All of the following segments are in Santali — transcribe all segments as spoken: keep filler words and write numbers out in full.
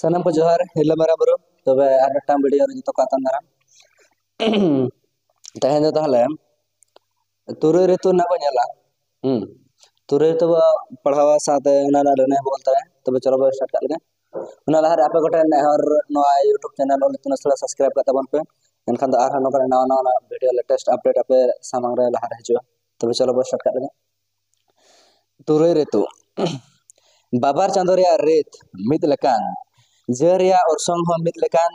ᱥᱟᱱᱟᱢ ᱠᱚ ᱡᱚᱦᱟᱨ, ᱦᱤᱨᱞᱟᱹ ᱢᱟᱨᱟᱝ ᱵᱩᱨᱩ᱾ ᱛᱚᱵᱮ ᱟᱨ ᱢᱤᱫᱴᱟᱝ ᱵᱷᱤᱰᱤᱭᱳ ᱨᱮ ᱡᱚᱛᱚ ᱠᱚ ᱟᱛᱟᱝ ᱫᱟᱨᱟᱢ᱾ ᱛᱮᱦᱮᱧ ᱫᱚ ᱛᱟᱦᱚᱞᱮ ᱛᱩᱨᱩᱭ ᱨᱤᱛᱩ ᱨᱮᱱᱟᱜ ᱵᱚᱱ ᱧᱮᱞᱟ᱾ ᱦᱩᱸ᱾ ᱛᱩᱨᱩᱭ ᱨᱤᱛᱩ ᱵᱚ ᱯᱟᱲᱦᱟᱣᱟ, ᱥᱟᱶᱛᱮ ᱚᱱᱟ ᱨᱮᱱᱟᱜ ᱞᱟᱹᱱᱟᱹᱭ ᱦᱚᱸᱵᱚ ᱚᱞ ᱛᱚᱨᱟᱭᱟ᱾ ᱛᱚᱵᱮ ᱪᱚᱞᱚ ᱵᱚ ᱥᱴᱟᱨᱴ ᱠᱟᱜ ᱞᱮᱜᱮ᱾ ᱚᱱᱟ ᱞᱟᱦᱟᱨᱮ ᱟᱯᱮ ᱠᱚᱴᱷᱮᱱ ᱱᱮᱦᱚᱨ, ᱱᱚᱣᱟ YouTube ᱪᱮᱱᱮᱞ ᱚᱞ ᱤᱛᱩᱱ ᱟᱥᱲᱟ ᱥᱟᱵᱥᱠᱨᱟᱭᱤᱵ ᱠᱟᱜ ᱛᱟᱵᱚᱱ ᱯᱮ᱾ ᱮᱱᱠᱷᱟᱱ ᱫᱚ ᱟᱨᱦᱚᱸ ᱱᱚᱝᱠᱟᱱᱟᱜ ᱱᱟᱣᱟ ᱱᱟᱣᱟ ᱵᱷᱤᱰᱤᱭᱳ ᱞᱮᱴᱮᱥᱴ ᱟᱯᱰᱮᱴ ᱟᱯᱮ ᱥᱟᱢᱟᱝ ᱨᱮ ᱞᱟᱦᱟᱨᱮ ᱦᱤᱡᱩᱜᱼᱟ᱾ ᱛᱚᱵᱮ ᱪᱚᱞᱚ ᱵᱚ ᱥᱴᱟᱨᱴ ᱠᱟᱜ ᱞᱮᱜᱮ᱾ ᱛᱩᱨᱩᱭ ᱨᱤᱛᱩ᱾ ᱵᱟᱵᱟᱨ ᱪᱟᱸᱫᱚ ᱨᱮᱭᱟᱜ ᱨᱤᱛ ᱢᱤᱫ ᱞᱮᱠᱟᱱ, ᱡᱟᱹ ᱨᱮᱭᱟᱜ ᱚᱨᱥᱚᱝ ᱦᱚᱸ ᱢᱤᱫ ᱞᱮᱠᱟᱱ,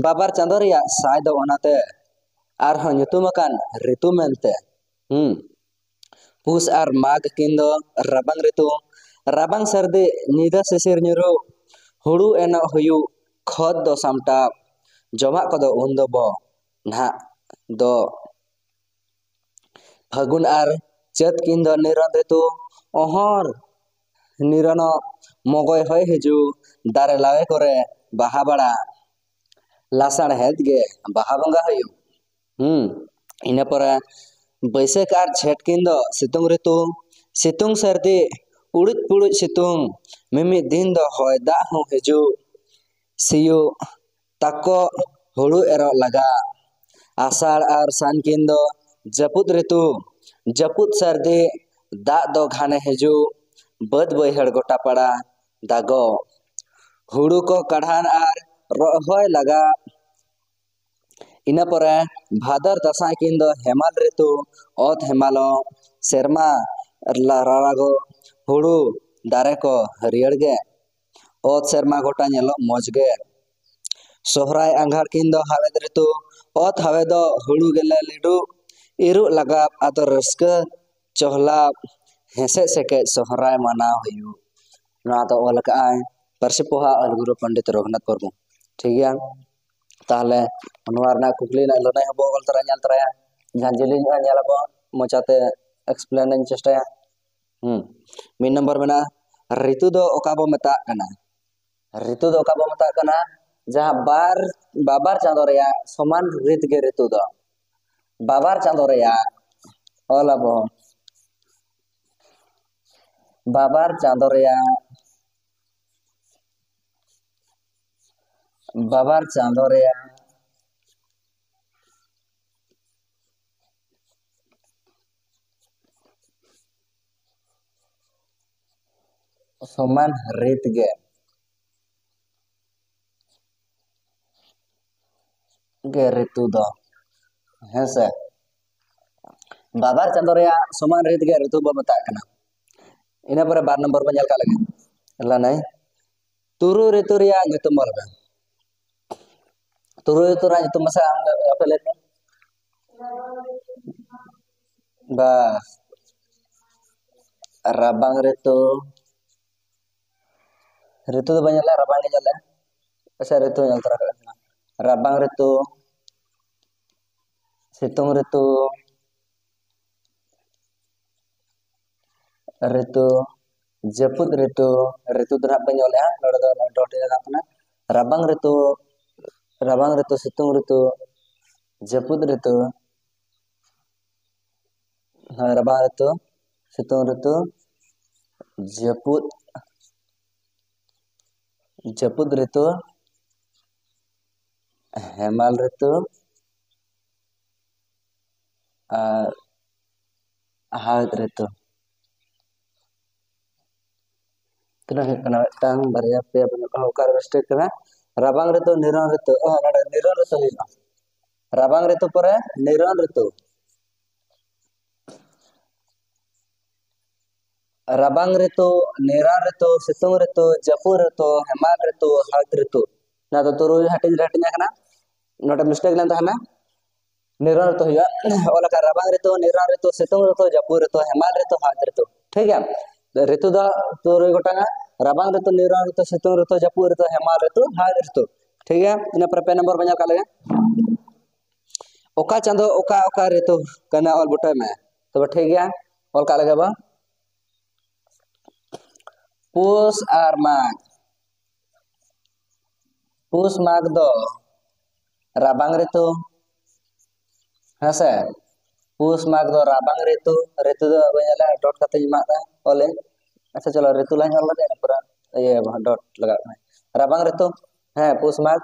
ᱵᱟᱵᱟᱨ ᱪᱟᱸᱫᱚ ᱨᱮᱭᱟᱜ ᱥᱟᱭ ᱫᱚ ᱚᱱᱟᱛᱮ ᱟᱨᱦᱚᱸ ᱧᱩᱛᱩᱢ ᱟᱠᱟᱱ ᱨᱤᱛᱩ ᱢᱮᱱᱛᱮ᱾ ᱦᱩᱸ᱾ ᱯᱩᱥ ᱟᱨ ᱢᱟᱜᱽ ᱠᱤᱱ ᱫᱚ ᱨᱟᱵᱟᱝ ᱨᱤᱛᱩ, ᱨᱟᱵᱟᱝ ᱥᱟᱹᱨᱫᱤ, ᱧᱤᱫᱟᱹ ᱥᱤᱥᱤᱨ ᱧᱩᱨᱩ, ᱦᱩᱲᱩ ᱮᱱᱚᱜ ᱦᱩᱭᱩᱜ, ᱠᱷᱚᱛ ᱫᱚ ᱥᱟᱢᱴᱟᱣ, ᱡᱚᱢᱟᱜ ᱠᱚᱫᱚ ᱩᱱ ᱫᱚ ᱵᱚ ᱱᱟᱦᱟᱜ ᱫᱚ ᱯᱷᱟᱹᱜᱩᱱ ᱟᱨ ᱪᱟᱹᱛ ᱠᱤᱱ ᱫᱚ ᱱᱤᱨᱚᱱ ᱨᱤᱛᱩ, ᱚᱦᱚᱨ ᱱᱤᱨᱚᱱᱚᱜ, ᱢᱚᱜᱚᱭ ᱦᱚᱭ ᱦᱤᱡᱩᱜ, ᱫᱟᱨᱮ ᱞᱟᱣᱮ ᱠᱚᱨᱮ ᱵᱟᱦᱟ ᱵᱟᱲᱟ, ᱞᱟᱥᱟᱲᱦᱮᱫ ᱜᱮ ᱵᱟᱦᱟ ᱵᱚᱸᱜᱟ ᱦᱩᱭᱩᱜ᱾ ᱦᱩᱸ᱾ ᱤᱱᱟᱹ ᱯᱚᱨᱮ ᱵᱟᱹᱭᱥᱟᱹᱠᱷ ᱟᱨ ᱡᱷᱮᱸᱴ ᱠᱤᱱ ᱫᱚ ᱥᱤᱛᱩᱝ ᱨᱤᱛᱩ, ᱥᱤᱛᱩᱝ ᱥᱟᱹᱨᱫᱤ, ᱩᱲᱩᱡ ᱯᱩᱲᱩᱡ ᱥᱤᱛᱩᱝ, ᱢᱤᱢᱤᱫ ᱫᱤᱱ ᱫᱚ ᱦᱚᱭ ᱫᱟᱜ ᱦᱚᱸ ᱦᱤᱡᱩᱜ, ᱥᱤᱭᱳᱜ, ᱛᱟᱠᱚ, ᱦᱩᱲᱩ ᱮᱨᱚᱜ ᱞᱟᱜᱟ᱾ ᱟᱥᱟᱲ ᱟᱨ ᱥᱟᱱ ᱠᱤᱱ ᱫᱚ ᱡᱟᱹᱯᱩᱫ ᱨᱤᱛᱩ, ᱡᱟᱹᱯᱩᱫ ᱥᱟᱹᱨᱫᱤ, ᱫᱟᱜ ᱫᱚ ᱜᱷᱟᱱᱮ ᱦᱤᱡᱩᱜ, ᱵᱟᱹᱫᱽ ᱵᱟᱹᱭᱦᱟᱹᱲ ᱜᱚᱴᱟ ᱯᱟᱲᱟ ᱫᱟᱜᱚᱜ᱾ ᱦᱩᱲᱩ ᱠᱚ ᱠᱟᱬᱦᱟᱱ ᱟᱨ ᱨᱚᱦᱚᱭ ᱞᱟᱜᱟ᱾ ᱤᱱᱟᱹ ᱯᱚᱨᱮ ᱵᱷᱟᱫᱚᱨ ᱫᱟᱸᱥᱟᱭ ᱠᱤᱱ ᱫᱚ ᱦᱮᱢᱟᱞ ᱨᱤᱛᱩ, ᱚᱛ ᱦᱮᱢᱟᱞᱚᱜ, ᱥᱮᱨᱢᱟ ᱨᱟᱲᱟᱜᱚᱜ, ᱦᱩᱲᱩ ᱫᱟᱨᱮ ᱠᱚ ᱦᱟᱹᱨᱭᱟᱹᱲ ᱜᱮ, ᱚᱛ ᱥᱮᱨᱢᱟ ᱜᱚᱴᱟ ᱧᱮᱞᱚᱜ ᱢᱚᱡᱽ ᱜᱮ᱾ ᱥᱚᱦᱨᱟᱭ ᱟᱸᱜᱷᱟᱲ ᱠᱤᱱ ᱫᱚ ᱦᱟᱣᱮᱫ ᱨᱤᱛᱩ, ᱚᱛ ᱦᱟᱣᱮᱫᱚᱜ, ᱦᱩᱲᱩ ᱜᱮᱞᱮ ᱞᱤᱰᱩᱜ, ᱤᱨᱚᱜ ᱞᱟᱜᱟᱵ, ᱟᱫᱚ ᱨᱟᱹᱥᱠᱟᱹ ᱪᱚᱦᱞᱟᱵ, ᱦᱮᱸᱥᱮᱡ ᱥᱮᱠᱮᱡ ᱥᱚᱦᱨᱟᱭ ᱢᱟᱱᱟᱣ ᱦᱩᱭᱩᱜ᱾ ᱱᱚᱣᱟ ᱫᱚ ᱚᱞ ᱟᱠᱟᱫ ᱟᱭ ᱯᱟᱹᱨᱥᱤ ᱯᱚᱦᱟ ᱚᱞ ᱜᱩᱨᱩ ᱯᱚᱱᱰᱤᱛ ᱨᱚᱜᱷᱩᱱᱟᱛᱷ ᱢᱩᱨᱢᱩ᱾ ᱴᱷᱤᱠ ᱜᱮᱭᱟ, ᱛᱟᱦᱚᱞᱮ ᱱᱚᱣᱟ ᱨᱮᱱᱟᱜ ᱠᱩᱠᱞᱤ ᱨᱮᱱᱟᱜ ᱞᱟᱹᱱᱟᱹᱭ ᱦᱚᱸᱵᱚ ᱚᱞ ᱛᱚᱨᱟ ᱧᱮᱞ ᱛᱚᱨᱟᱭᱟ᱾ ᱡᱟᱦᱟᱸ ᱡᱮᱞᱮᱧᱚᱜᱼᱟ ᱧᱮᱞ ᱟᱵᱚ, ᱢᱚᱪᱟᱛᱮ ᱮᱠᱥᱯᱞᱮᱱ ᱤᱧ ᱪᱮᱥᱴᱟᱭᱟ᱾ ᱦᱩᱸ᱾ ᱢᱤᱫ ᱱᱚᱢᱵᱚᱨ ᱢᱮᱱᱟᱜᱼᱟ, ᱨᱤᱛᱩ ᱫᱚ ᱚᱠᱟ ᱵᱚ ᱢᱮᱛᱟᱜ ᱠᱟᱱᱟ? ᱨᱤᱛᱩ ᱫᱚ ᱚᱠᱟ ᱵᱚ ᱢᱮᱛᱟᱜ ᱠᱟᱱᱟ? ᱡᱟᱦᱟᱸ ᱵᱟᱨ, ᱵᱟᱵᱟᱨ ᱪᱟᱸᱫᱳ ᱨᱮᱭᱟᱜ ᱥᱚᱢᱟᱱ ᱨᱤᱛ ᱜᱮ ᱨᱤᱛᱩ ᱫᱚ᱾ ᱵᱟᱵᱟᱨ ᱪᱟᱸᱫᱳ ᱨᱮᱭᱟᱜ, ᱚᱞ ᱟᱵᱚ, ᱵᱟᱵᱟᱨ ᱪᱟᱸᱫᱳ ᱨᱮᱭᱟᱜ ᱵᱟᱵᱟᱨ ᱪᱟᱸᱫᱚ ᱨᱮᱭᱟᱜ ᱥᱚᱢᱟᱱ ᱨᱤᱛ ᱜᱮ ᱜᱮ ᱨᱤᱛᱩ ᱫᱚ, ᱦᱮᱸ ᱥᱮ? ᱵᱟᱵᱟᱨ ᱪᱟᱸᱫᱚ ᱨᱮᱭᱟᱜ ᱥᱚᱢᱟᱱ ᱨᱤᱛ ᱜᱮ ᱨᱤᱛᱩ ᱵᱚ ᱢᱮᱛᱟᱜ ᱠᱟᱱᱟ᱾ ᱤᱱᱟᱹ ᱯᱚᱨᱮ ᱵᱟᱨ ᱱᱚᱢᱵᱚᱨ ᱵᱚᱱ ᱧᱮᱞ ᱠᱟᱜ ᱞᱮᱜᱮ᱾ ᱞᱟᱹᱱᱟᱹᱭ, ᱛᱩᱨᱩᱭ ᱨᱤᱛᱩ ᱨᱮᱭᱟᱜ ᱧᱩᱛᱩᱢ ᱚᱞ ᱢᱮ᱾ ᱛᱩᱨᱩᱭ ᱨᱤᱛᱩ ᱨᱮᱭᱟᱜ ᱧᱩᱛᱩᱢ ᱢᱟᱥᱮ ᱟᱢ ᱟᱯᱮ ᱞᱟᱹᱭ ᱢᱮ᱾ ᱵᱟᱥ, ᱨᱟᱵᱟᱝ ᱨᱤᱛᱩ, ᱨᱤᱛᱩ ᱫᱚ ᱵᱟᱹᱧ ᱧᱮᱞᱟ, ᱨᱟᱵᱟᱝ ᱜᱮ ᱧᱮᱞᱟ᱾ ᱟᱪᱪᱷᱟ, ᱨᱤᱛᱩ ᱧᱮᱞ ᱛᱚᱨᱟ ᱠᱟᱜ ᱠᱟᱱᱟ᱾ ᱨᱟᱵᱟᱝ ᱨᱤᱛᱩ, ᱥᱤᱛᱩᱝ ᱨᱤᱛᱩ, ᱨᱤᱛᱩ, ᱡᱟᱹᱯᱩᱫ ᱨᱤᱛᱩ, ᱨᱤᱛᱩ ᱫᱚ ᱱᱟᱦᱟᱜ ᱵᱟᱹᱧ ᱚᱞᱮᱜᱼᱟ, ᱱᱚᱰᱮ ᱫᱚ dot ᱤᱧ ᱞᱟᱜᱟᱣ ᱠᱟᱱᱟ᱾ ᱨᱟᱵᱟᱝ ᱨᱤᱛᱩ, ᱨᱟᱵᱟᱝ ᱨᱤᱛᱩ, ᱥᱤᱛᱩᱝ ᱨᱤᱛᱩ, ᱡᱟᱹᱯᱩᱫ ᱨᱤᱛᱩ, ᱦᱮᱸ, ᱨᱟᱵᱟᱝ ᱨᱤᱛᱩ, ᱥᱤᱛᱩᱝ ᱨᱤᱛᱩ, ᱡᱟᱹᱯᱩᱫ, ᱡᱟᱹᱯᱩᱫ ᱨᱤᱛᱩ, ᱦᱮᱢᱟᱞ ᱨᱤᱛᱩ ᱟᱨ ᱦᱟᱣᱮᱫ ᱨᱤᱛᱩ᱾ ᱛᱤᱱᱟᱹᱜ ᱦᱩᱭᱩᱜ ᱠᱟᱱᱟ? ᱢᱤᱫᱴᱟᱝ, ᱵᱟᱨᱭᱟ, ᱯᱮᱭᱟ, ᱯᱩᱱᱭᱟᱹ, ᱚᱠᱟᱨᱮ mistake ᱠᱟᱱᱟ? ᱨᱟᱵᱟᱝ ᱨᱤᱛᱩ, ᱱᱤᱨᱚᱱ ᱨᱤᱛᱩ, ᱚ, ᱱᱚᱰᱮ ᱱᱤᱨᱚᱱ ᱨᱤᱛᱩ ᱦᱩᱭᱩᱜᱼᱟ᱾ ᱨᱟᱵᱟᱝ ᱨᱤᱛᱩ ᱯᱚᱨᱮ ᱱᱤᱨᱚᱱ ᱨᱤᱛᱩ᱾ ᱨᱟᱵᱟᱝ ᱨᱤᱛᱩ, ᱱᱤᱨᱚᱱ ᱨᱤᱛᱩ, ᱥᱤᱛᱩᱝ ᱨᱤᱛᱩ, ᱡᱟᱹᱯᱩᱫ ᱨᱤᱛᱩ, ᱦᱮᱢᱟᱞ ᱨᱤᱛᱩ, ᱦᱟᱣᱮᱫ ᱨᱤᱛᱩ᱾ ᱱᱚᱣᱟ ᱫᱚ ᱛᱩᱨᱩᱭ ᱦᱟᱹᱴᱤᱧ ᱨᱮ ᱦᱟᱹᱴᱤᱧ ᱟᱠᱟᱱᱟ᱾ ᱱᱚᱰᱮ mistake ᱞᱮᱱ ᱛᱟᱦᱮᱱᱟ, ᱱᱤᱨᱚᱱ ᱨᱤᱛᱩ ᱦᱩᱭᱩᱜᱼᱟ᱾ ᱚᱞ ᱟᱠᱟᱫ ᱨᱟᱵᱟᱝ ᱨᱤᱛᱩ, ᱱᱤᱨᱚᱱ ᱨᱤᱛᱩ, ᱥᱤᱛᱩᱝ ᱨᱤᱛᱩ, ᱡᱟᱹᱯᱩᱫ ᱨᱤᱛᱩ, ᱦᱮᱢᱟᱞ ᱨᱤᱛᱩ, ᱦᱟᱣᱮᱫ ᱨᱤᱛᱩ᱾ ᱴᱷᱤᱠ ᱜᱮᱭᱟ? ᱨᱤᱛᱩ ᱫᱚ ᱛᱩᱨᱩᱭ ᱜᱚᱴᱟᱝᱟ: ᱨᱟᱵᱟᱝ ᱨᱤᱛᱩ, ᱱᱤᱨᱚᱱ ᱨᱤᱛᱩ, ᱥᱤᱛᱩᱝ ᱨᱤᱛᱩ, ᱡᱟᱹᱯᱩᱫ ᱨᱤᱛᱩ, ᱦᱮᱢᱟᱞ ᱨᱤᱛᱩ, ᱦᱟᱣᱮᱫ ᱨᱤᱛᱩ᱾ ᱴᱷᱤᱠ ᱜᱮᱭᱟ? ᱤᱱᱟᱹ ᱯᱚᱨᱮ ᱯᱮ ᱱᱚᱢᱵᱚᱨ ᱵᱚᱱ ᱧᱮᱞ ᱠᱟᱜ ᱞᱮᱜᱮ᱾ ᱚᱠᱟ ᱪᱟᱸᱫᱚ ᱚᱠᱟ ᱚᱠᱟ ᱨᱤᱛᱩ ᱠᱟᱱᱟ, ᱚᱞ ᱵᱩᱴᱟᱹᱭ ᱢᱮ᱾ ᱛᱚᱵᱮ ᱴᱷᱤᱠ ᱜᱮᱭᱟ, ᱚᱞ ᱠᱟᱜ ᱞᱮᱜᱮ ᱵᱚᱱ᱾ ᱯᱩᱥ ᱟᱨ ᱢᱟᱜᱽ᱾ ᱯᱩᱥ ᱢᱟᱜᱽ ᱫᱚ ᱨᱟᱵᱟᱝ ᱨᱤᱛᱩ, ᱦᱮᱸ ᱥᱮ? ᱯᱩᱥ ᱢᱟᱜᱽ ᱫᱚ ᱨᱟᱵᱟᱝ ᱨᱤᱛᱩ, ᱨᱤᱛᱩ ᱫᱚ ᱵᱟᱹᱧ ᱚᱞᱟ, dot ᱠᱟᱛᱮᱧ ᱮᱢᱟᱜ ᱫᱟ, ᱚᱞᱟᱹᱧ᱾ ᱟᱪᱪᱷᱟ, ᱪᱚᱞᱚ, ᱨᱤᱛᱩ ᱞᱟᱦᱟᱧ ᱚᱞ ᱞᱮᱜᱮ, ᱤᱱᱟᱹ ᱯᱚᱨᱮ ᱤᱭᱟᱹ dot ᱞᱟᱜᱟᱣ ᱠᱟᱱᱟ᱾ ᱨᱟᱵᱟᱝ ᱨᱤᱛᱩ, ᱦᱮᱸ, ᱯᱩᱥ ᱢᱟᱜᱽ,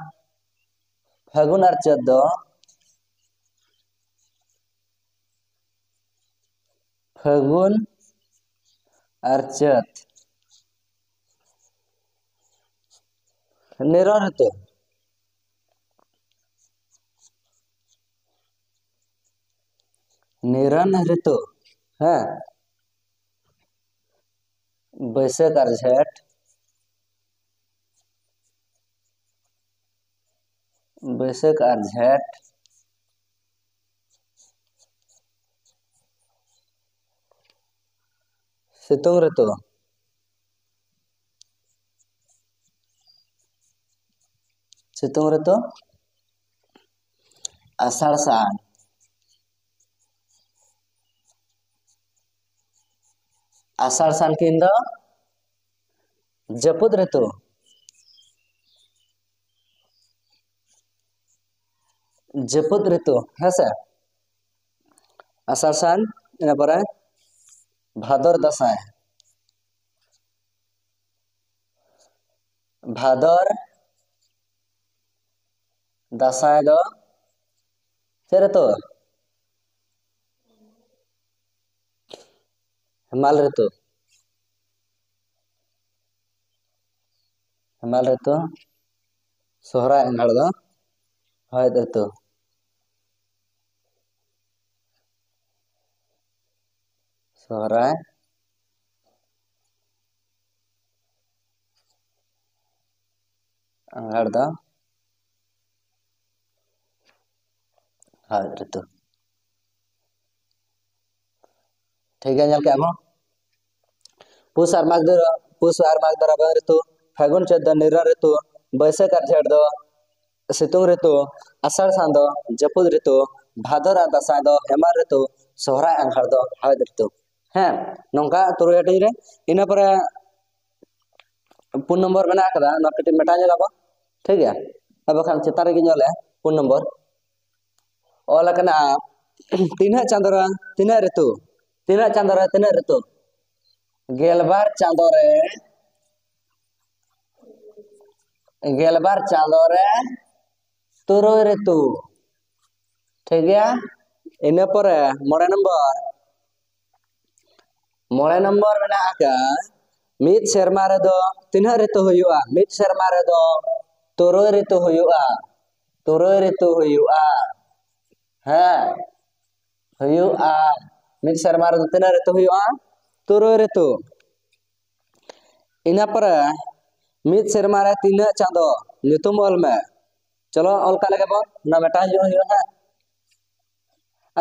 ᱯᱷᱟᱹᱜᱩᱱ ᱟᱨ ᱪᱟᱹᱛ ᱫᱚ, ᱯᱷᱟᱹᱜᱩᱱ ᱟᱨ ᱪᱟᱹᱛ, ᱱᱤᱨᱚᱱ ᱨᱤᱛᱩ, ᱱᱤᱨᱚᱱ ᱨᱤᱛᱩ, ᱦᱮᱸ, ᱵᱟᱹᱭᱥᱟᱹᱠᱷ ᱟᱨ ᱡᱷᱮᱸᱴ, ᱵᱟᱹᱭᱥᱟᱹᱠᱷ ᱟᱨ ᱡᱷᱮᱸᱴ, ᱥᱤᱛᱩᱝ ᱨᱤᱛᱩ, ᱥᱤᱛᱩᱝ ᱨᱤᱛᱩ, ᱟᱥᱟᱲ ᱥᱟᱱ, ᱟᱥᱟᱲ ᱥᱟᱱ ᱠᱤᱱ ᱫᱚ ᱡᱟᱹᱯᱩᱫ ᱨᱤᱛᱩ, ᱡᱟᱹᱯᱩᱫ ᱨᱤᱛᱩ, ᱦᱮᱸ ᱥᱮ? ᱟᱥᱟᱲ ᱥᱟᱱ, ᱤᱱᱟᱹ ᱯᱚᱨᱮ ᱵᱷᱟᱫᱚᱨ ᱫᱟᱸᱥᱟᱭ, ᱵᱷᱟᱫᱚᱨ ᱫᱟᱸᱥᱟᱭ ᱫᱚ ᱪᱮᱫ ᱨᱤᱛᱩ? ᱦᱮᱢᱟᱞ ᱨᱤᱛᱩ, ᱦᱮᱢᱟᱞ ᱨᱤᱛᱩ᱾ ᱥᱚᱦᱨᱟᱭ ᱟᱸᱜᱷᱟᱲ ᱫᱚ ᱦᱚᱭ ᱨᱤᱛᱩ, ᱥᱚᱦᱨᱟᱭ ᱟᱸᱜᱷᱟᱲ ᱫᱚ ᱦᱚᱭ ᱨᱤᱛᱩ᱾ ᱴᱷᱤᱠ ᱜᱮᱭᱟ, ᱧᱮᱞ ᱠᱮᱜᱼᱟ ᱵᱚᱱ᱾ ᱯᱩᱥ ᱟᱨ ᱢᱟᱜᱽ ᱫᱚ, ᱯᱩᱥ ᱟᱨ ᱢᱟᱜᱽ ᱫᱚ ᱨᱟᱵᱟᱝ ᱨᱤᱛᱩ, ᱯᱷᱟᱹᱜᱩᱱ ᱪᱟᱹᱛ ᱫᱚ ᱱᱤᱨᱚᱱ ᱨᱤᱛᱩ, ᱵᱟᱹᱭᱥᱟᱹᱠᱷ ᱟᱨ ᱡᱷᱮᱸᱴ ᱫᱚ ᱥᱤᱛᱩᱝ ᱨᱤᱛᱩ, ᱟᱥᱟᱲ ᱥᱟᱱ ᱫᱚ ᱡᱟᱹᱯᱩᱫ ᱨᱤᱛᱩ, ᱵᱷᱟᱫᱚᱨ ᱟᱨ ᱫᱟᱸᱥᱟᱭ ᱫᱚ ᱦᱮᱢᱟᱞ ᱨᱤᱛᱩ, ᱥᱚᱦᱨᱟᱭ ᱟᱸᱜᱷᱟᱲ ᱫᱚ ᱦᱟᱣᱮᱫ ᱨᱤᱛᱩ᱾ ᱦᱮᱸ, ᱱᱚᱝᱠᱟ ᱛᱩᱨᱩᱭ ᱦᱟᱹᱴᱤᱧ ᱨᱮ᱾ ᱤᱱᱟᱹ ᱯᱚᱨᱮ ᱯᱩᱱ ᱱᱚᱢᱵᱚᱨ ᱢᱮᱱᱟᱜ ᱟᱠᱟᱫᱟ, ᱱᱚᱣᱟ ᱠᱟᱹᱴᱤᱡ ᱢᱮᱴᱟᱣ ᱧᱚᱜ ᱟᱵᱚ, ᱴᱷᱤᱠ ᱜᱮᱭᱟ? ᱟᱵᱚ ᱠᱷᱟᱱ ᱪᱮᱛᱟᱱ ᱨᱮᱜᱮ ᱧᱮᱞ ᱞᱮᱜᱼᱟ, ᱯᱩᱱ ᱱᱚᱢᱵᱚᱨ ᱚᱞ ᱟᱠᱟᱱᱟ, ᱛᱤᱱᱟᱹᱜ ᱪᱟᱸᱫᱳ ᱨᱮ ᱛᱤᱱᱟᱹᱜ ᱨᱤᱛᱩ? ᱛᱤᱱᱟᱹᱜ ᱪᱟᱸᱫᱳ ᱨᱮ ᱛᱤᱱᱟᱹᱜ ᱨᱤᱛᱩ? ᱜᱮᱞᱵᱟᱨ ᱪᱟᱸᱫᱳ ᱨᱮ ᱜᱮᱞᱵᱟᱨ ᱪᱟᱸᱫᱚ ᱨᱮ ᱛᱩᱨᱩᱭ ᱨᱤᱛᱩ᱾ ᱴᱷᱤᱠ ᱜᱮᱭᱟ᱾ ᱤᱱᱟᱹ ᱯᱚᱨᱮ ᱢᱚᱬᱮ ᱱᱚᱢᱵᱚᱨ, ᱢᱚᱬᱮ ᱱᱚᱢᱵᱚᱨ ᱢᱮᱱᱟᱜ ᱟᱠᱟᱫ, ᱢᱤᱫ ᱥᱮᱨᱢᱟ ᱨᱮᱫᱚ ᱛᱤᱱᱟᱹᱜ ᱨᱤᱛᱩ ᱦᱩᱭᱩᱜᱼᱟ? ᱢᱤᱫ ᱥᱮᱨᱢᱟ ᱨᱮᱫᱚ ᱛᱩᱨᱩᱭ ᱨᱤᱛᱩ ᱦᱩᱭᱩᱜᱼᱟ᱾ ᱛᱩᱨᱩᱭ ᱨᱤᱛᱩ ᱦᱩᱭᱩᱜᱼᱟ᱾ ᱦᱮᱸ, ᱦᱩᱭᱩᱜᱼᱟ᱾ ᱢᱤᱫ ᱥᱮᱨᱢᱟ ᱨᱮᱫᱚ ᱛᱤᱱᱟᱹᱜ ᱨᱤᱛᱩ ᱦᱩᱭᱩᱜᱼᱟ? ᱛᱩᱨᱩᱭ ᱨᱤᱛᱩ᱾ ᱤᱱᱟᱹ ᱯᱚᱨᱮ ᱢᱤᱫ ᱥᱮᱨᱢᱟ ᱨᱮ ᱛᱤᱱᱟᱹᱜ ᱪᱟᱸᱫᱚ? ᱧᱩᱛᱩᱢ ᱚᱞ ᱢᱮ᱾ ᱪᱚᱞᱚ, ᱚᱞ ᱠᱟᱜ ᱞᱮᱜᱮ ᱵᱚᱱ, ᱚᱱᱟ ᱢᱤᱫᱴᱟᱝ ᱦᱤᱡᱩᱜ ᱦᱩᱭᱩᱜᱼᱟ ᱦᱟᱸᱜ᱾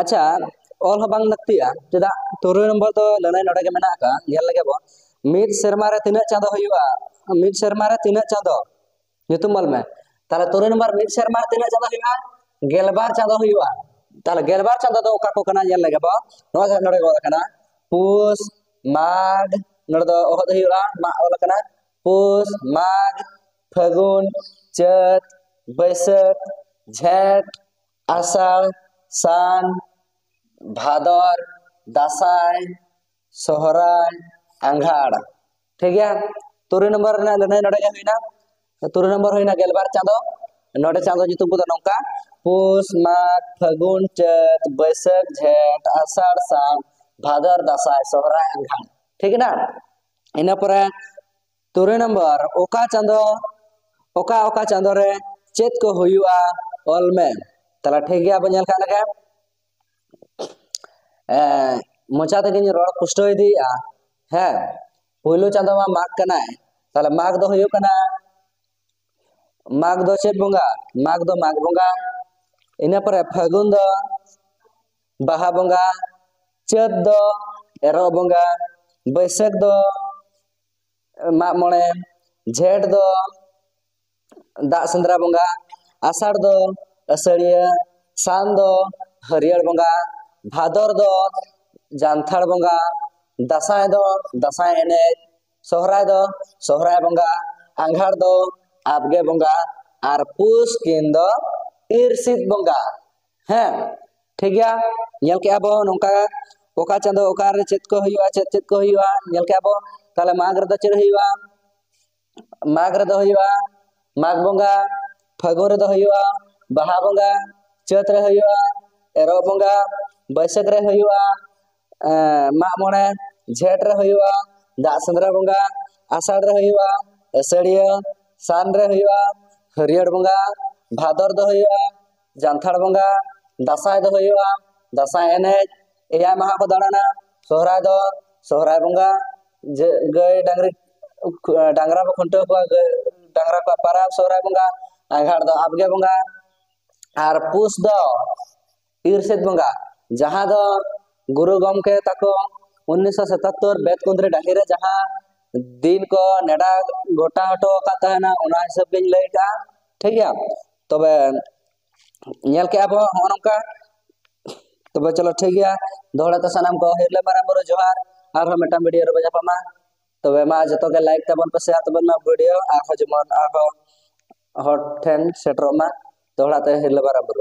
ᱟᱪᱪᱷᱟ, ᱚᱞ ᱦᱚᱸ ᱵᱟᱝ ᱞᱟᱹᱠᱛᱤᱜᱼᱟ᱾ ᱪᱮᱫᱟᱜ? ᱛᱩᱨᱩᱭ ᱱᱚᱢᱵᱚᱨ ᱫᱚ ᱞᱟᱹᱱᱟᱹᱭ ᱱᱚᱰᱮ ᱜᱮ ᱢᱮᱱᱟᱜ ᱟᱠᱟᱫ, ᱧᱮᱞ ᱞᱮᱜᱮ ᱵᱚᱱ᱾ ᱢᱤᱫ ᱥᱮᱨᱢᱟ ᱨᱮ ᱛᱤᱱᱟᱹᱜ ᱪᱟᱸᱫᱚ ᱦᱩᱭᱩᱜᱼᱟ? ᱢᱤᱫ ᱥᱮᱨᱢᱟ ᱨᱮ ᱛᱤᱱᱟᱹᱜ ᱪᱟᱸᱫᱚ? ᱧᱩᱛᱩᱢ ᱚᱞ ᱢᱮ᱾ ᱛᱟᱦᱞᱮ ᱛᱩᱨᱩᱭ ᱱᱚᱢᱵᱚᱨ, ᱢᱤᱫ ᱥᱮᱨᱢᱟ ᱨᱮ ᱛᱤᱱᱟᱹᱜ ᱪᱟᱸᱫᱚ ᱦᱩᱭᱩᱜᱼᱟ? ᱜᱮᱞᱵᱟᱨ ᱪᱟᱸᱫᱚ ᱦᱩᱭᱩᱜᱼᱟ᱾ ᱛᱟᱦᱞᱮ ᱜᱮᱞᱵᱟᱨ ᱪᱟᱸᱫᱚ ᱫᱚ ᱚᱠᱟ ᱠᱚ ᱠᱟᱱᱟ? ᱧᱮᱞ ᱞᱮᱜᱮ ᱵᱚᱱ᱾ ᱱᱚᱣᱟ ᱡᱟᱦᱟᱸ ᱱᱚᱰᱮ ᱚᱞ ᱟᱠᱟᱱᱟ, ᱯᱩᱥ, ᱢᱟᱜᱽ, ᱱᱚᱰᱮ ᱫᱚ ᱚᱦᱚᱫ ᱦᱩᱭᱩᱜᱼᱟ, ᱢᱟᱜᱽ ᱚᱞ ᱟᱠᱟᱱᱟ, ᱯᱩᱥ, ᱢᱟᱜᱽ, ᱯᱷᱟᱹᱜᱩᱱ, ᱪᱟᱹᱛ, ᱵᱟᱹᱭᱥᱟᱹᱠᱷ, ᱡᱷᱮᱸᱴ, ᱟᱥᱟᱲ, ᱥᱟᱱ, ᱵᱷᱟᱫᱚᱨ, ᱫᱟᱸᱥᱟᱭ, ᱥᱚᱦᱨᱟᱭ, ᱟᱸᱜᱷᱟᱲ᱾ ᱴᱷᱤᱠ ᱜᱮᱭᱟ, ᱛᱩᱨᱩᱭ ᱱᱚᱢᱵᱚᱨ ᱨᱮᱱᱟᱜ ᱞᱟᱹᱱᱟᱹᱭ ᱱᱚᱰᱮ ᱜᱮ ᱦᱩᱭᱱᱟ᱾ ᱛᱩᱨᱩᱭ ᱱᱚᱢᱵᱚᱨ ᱦᱩᱭᱱᱟ ᱜᱮᱞᱵᱟᱨ ᱪᱟᱸᱫᱚ᱾ ᱱᱚᱰᱮ ᱪᱟᱸᱫᱚ ᱧᱩᱛᱩᱢ ᱠᱚᱫᱚ ᱱᱚᱝᱠᱟ: ᱯᱩᱥ, ᱢᱟᱜᱽ, ᱯᱷᱟᱹᱜᱩᱱ, ᱪᱟᱹᱛ, ᱵᱟᱹᱭᱥᱟᱹᱠᱷ, ᱡᱷᱮᱸᱴ, ᱟᱥᱟᱲ, ᱥᱟᱱ, ᱵᱷᱟᱫᱚᱨ, ᱫᱟᱸᱥᱟᱭ, ᱥᱚᱦᱨᱟᱭ, ᱟᱸᱜᱷᱟᱲ᱾ ᱴᱷᱤᱠ ᱮᱱᱟ? ᱤᱱᱟᱹ ᱯᱚᱨᱮ ᱛᱩᱨᱩᱭ ᱱᱚᱢᱵᱚᱨ, ᱚᱠᱟ ᱪᱟᱸᱫᱚ, ᱚᱠᱟ ᱚᱠᱟ ᱪᱟᱸᱫᱚ ᱨᱮ ᱪᱮᱫ ᱠᱚ ᱦᱩᱭᱩᱜᱼᱟ? ᱚᱞ ᱢᱮ᱾ ᱛᱟᱦᱞᱮ ᱴᱷᱤᱠ ᱜᱮᱭᱟ, ᱟᱵᱚ ᱧᱮᱞ ᱠᱟᱜ ᱞᱮᱠᱟ, ᱮᱸ, ᱢᱚᱪᱟ ᱛᱮᱜᱮᱧ ᱨᱚᱲ ᱯᱩᱥᱴᱟᱹᱣ ᱤᱫᱤᱭᱮᱫᱼᱟ᱾ ᱦᱮᱸ, ᱯᱳᱭᱞᱳ ᱪᱟᱸᱫᱚ ᱢᱟ ᱢᱟᱜᱽ ᱠᱟᱱᱟᱭ᱾ ᱛᱟᱦᱞᱮ ᱢᱟᱜᱽ ᱫᱚ ᱦᱩᱭᱩᱜ ᱠᱟᱱᱟ, ᱢᱟᱜᱽ ᱫᱚ ᱪᱮᱫ ᱵᱚᱸᱜᱟ? ᱢᱟᱜᱽ ᱫᱚ ᱢᱟᱜᱽ ᱵᱚᱸᱜᱟ᱾ ᱤᱱᱟᱹ ᱯᱚᱨᱮ ᱯᱷᱟᱹᱜᱩᱱ ᱫᱚ ᱵᱟᱦᱟ ᱵᱚᱸᱜᱟ᱾ ᱪᱟᱹᱛ ᱫᱚ ᱮᱨᱚᱜ ᱵᱚᱸᱜᱟ᱾ ᱵᱟᱹᱭᱥᱟᱹᱠᱷ ᱫᱚ ᱢᱟᱜ ᱢᱚᱬᱮ᱾ ᱡᱷᱮᱸᱴ ᱫᱚ ᱫᱟᱜ ᱥᱮᱸᱫᱽᱨᱟ ᱵᱚᱸᱜᱟ᱾ ᱟᱥᱟᱲ ᱫᱚ ᱟᱹᱥᱟᱹᱲᱤᱭᱟᱹ᱾ ᱥᱟᱱ ᱫᱚ ᱦᱟᱹᱨᱭᱟᱹᱲ ᱵᱚᱸᱜᱟ᱾ ᱵᱷᱟᱫᱚᱨ ᱫᱚ ᱡᱟᱱᱛᱷᱟᱲ ᱵᱚᱸᱜᱟ᱾ ᱫᱟᱸᱥᱟᱭ ᱫᱚ ᱫᱟᱸᱥᱟᱭ ᱮᱱᱮᱡ᱾ ᱥᱚᱦᱨᱟᱭ ᱫᱚ ᱥᱚᱦᱨᱟᱭ ᱵᱚᱸᱜᱟ᱾ ᱟᱸᱜᱷᱟᱲ ᱫᱚ ᱟᱵᱜᱮ ᱵᱚᱸᱜᱟ᱾ ᱟᱨ ᱯᱩᱥ ᱠᱤᱱ ᱫᱚ ᱤᱨᱥᱤᱫ ᱵᱚᱸᱜᱟ᱾ ᱦᱮᱸ, ᱴᱷᱤᱠ ᱜᱮᱭᱟ, ᱧᱮᱞ ᱠᱮᱜᱼᱟ ᱵᱚ ᱱᱚᱝᱠᱟ ᱚᱠᱟ ᱪᱟᱸᱫᱚ ᱚᱠᱟᱨᱮ ᱪᱮᱫ ᱠᱚ ᱦᱩᱭᱩᱜᱼᱟ, ᱪᱮᱫ ᱪᱮᱫ ᱠᱚ ᱦᱩᱭᱩᱜᱼᱟ, ᱧᱮᱞ ᱠᱮᱜᱼᱟ ᱵᱚ᱾ ᱛᱟᱦᱞᱮ ᱢᱟᱜᱽ ᱨᱮᱫᱚ ᱪᱮᱫ ᱦᱩᱭᱩᱜᱼᱟ? ᱢᱟᱜᱽ ᱨᱮᱫᱚ ᱦᱩᱭᱩᱜᱼᱟ ᱢᱟᱜᱽ ᱵᱚᱸᱜᱟ ᱯᱷᱟᱹᱜᱩᱱ ᱨᱮᱫᱚ ᱦᱩᱭᱩᱜᱼᱟ, ᱵᱟᱦᱟ ᱵᱚᱸᱜᱟ ᱪᱟᱹᱛ ᱨᱮ ᱦᱩᱭᱩᱜᱼᱟ, ᱮᱨᱚᱜ ᱵᱚᱸᱜᱟ ᱵᱟᱹᱭᱥᱟᱹᱠᱷ ᱨᱮ ᱦᱩᱭᱩᱜᱼᱟ, ᱮᱸ, ᱢᱟᱜ ᱢᱚᱬᱮ ᱡᱷᱮᱸᱴ ᱨᱮ ᱦᱩᱭᱩᱜᱼᱟ, ᱫᱟᱜ ᱥᱮᱸᱫᱽᱨᱟ ᱵᱚᱸᱜᱟ ᱟᱥᱟᱲ ᱨᱮ ᱦᱩᱭᱩᱜᱼᱟ, ᱟᱹᱥᱟᱹᱲᱤᱭᱟᱹ ᱥᱟᱱ ᱨᱮ ᱦᱩᱭᱩᱜᱼᱟ, ᱦᱟᱹᱨᱭᱟᱹᱲ ᱵᱚᱸᱜᱟ ᱵᱷᱟᱫᱚᱨ ᱫᱚ ᱦᱩᱭᱩᱜᱼᱟ, ᱡᱟᱱᱛᱷᱟᱲ ᱵᱚᱸᱜᱟ ᱫᱟᱸᱥᱟᱭ ᱫᱚ ᱦᱩᱭᱩᱜᱼᱟ, ᱫᱟᱸᱥᱟᱭ ᱮᱱᱮᱡ ᱮᱭᱟᱭ ᱢᱟᱦᱟ ᱠᱚ ᱫᱟᱬᱟᱱᱟ᱾ ᱥᱚᱦᱨᱟᱭ ᱫᱚ ᱥᱚᱦᱨᱟᱭ ᱵᱚᱸᱜᱟ ᱡᱮ ᱜᱟᱹᱭ ᱰᱟᱝᱨᱤ ᱰᱟᱝᱨᱟ ᱵᱚ ᱠᱷᱩᱱᱴᱟᱹᱣ ᱠᱚᱣᱟ, ᱜᱟᱹᱭ ᱰᱟᱝᱨᱟ ᱠᱚᱣᱟᱜ ᱯᱟᱨᱟᱵᱽ ᱥᱚᱦᱨᱟᱭ ᱵᱚᱸᱜᱟ᱾ ᱟᱸᱜᱷᱟᱲ ᱫᱚ ᱟᱵᱜᱮ ᱵᱚᱸᱜᱟ᱾ ᱟᱨ ᱯᱩᱥ ᱫᱚ ᱤᱨᱥᱮᱫ ᱵᱚᱸᱜᱟ, ᱡᱟᱦᱟᱸ ᱫᱚ ᱜᱩᱨᱩ ᱜᱚᱢᱠᱮ ᱛᱟᱠᱚ ᱩᱱᱤᱥᱥᱚ ᱥᱟᱛᱟᱛᱛᱳᱨ ᱵᱮᱛᱠᱩᱸᱫᱽᱨᱤ ᱰᱟᱹᱦᱤ ᱨᱮ ᱡᱟᱦᱟᱸ ᱫᱤᱱ ᱠᱚ ᱱᱮᱰᱟ ᱜᱚᱴᱟ ᱦᱚᱴᱚ ᱟᱠᱟᱫ ᱛᱟᱦᱮᱱᱟ, ᱚᱱᱟ ᱦᱤᱥᱟᱹᱵ ᱜᱤᱧ ᱞᱟᱹᱭ ᱠᱟᱜᱼᱟ᱾ ᱴᱷᱤᱠ ᱜᱮᱭᱟ, ᱛᱚᱵᱮ ᱧᱮᱞ ᱠᱮᱜᱼᱟ ᱵᱚ ᱦᱚᱸᱜᱼᱚ ᱱᱚᱝᱠᱟ᱾ ᱛᱚᱵᱮ ᱪᱚᱞᱚ ᱴᱷᱤᱠ ᱜᱮᱭᱟ, ᱫᱚᱦᱲᱟ ᱛᱮ ᱥᱟᱱᱟᱢ ᱠᱚ ᱦᱤᱨᱞᱟᱹ ᱢᱟᱨᱟᱝ ᱵᱩᱨᱩ ᱡᱚᱦᱟᱨ᱾ ᱟᱨᱦᱚᱸ ᱢᱤᱫᱴᱟᱝ ᱵᱷᱤᱰᱤᱭᱳ ᱨᱮᱵᱚ ᱧᱟᱯᱟᱢᱟ᱾ ᱛᱚᱵᱮ ᱢᱟ ᱡᱚᱛᱚ ᱜᱮ ᱞᱟᱭᱤᱠ ᱛᱟᱵᱚᱱ ᱯᱮ, ᱥᱮᱭᱟᱨ ᱛᱟᱵᱚᱱ ᱢᱟ ᱵᱷᱤᱰᱤᱭᱳ, ᱟᱨᱦᱚᱸ ᱡᱮᱢᱚᱱ ᱟᱨᱦᱚᱸ ᱦᱚᱲ ᱴᱷᱮᱱ ᱥᱮᱴᱮᱨᱚᱜ ᱢᱟ ᱫᱚᱦᱲᱟ ᱛᱮ ᱦᱤᱨᱞᱟᱹ ᱢᱟᱨᱟᱝ ᱵᱩᱨᱩ᱾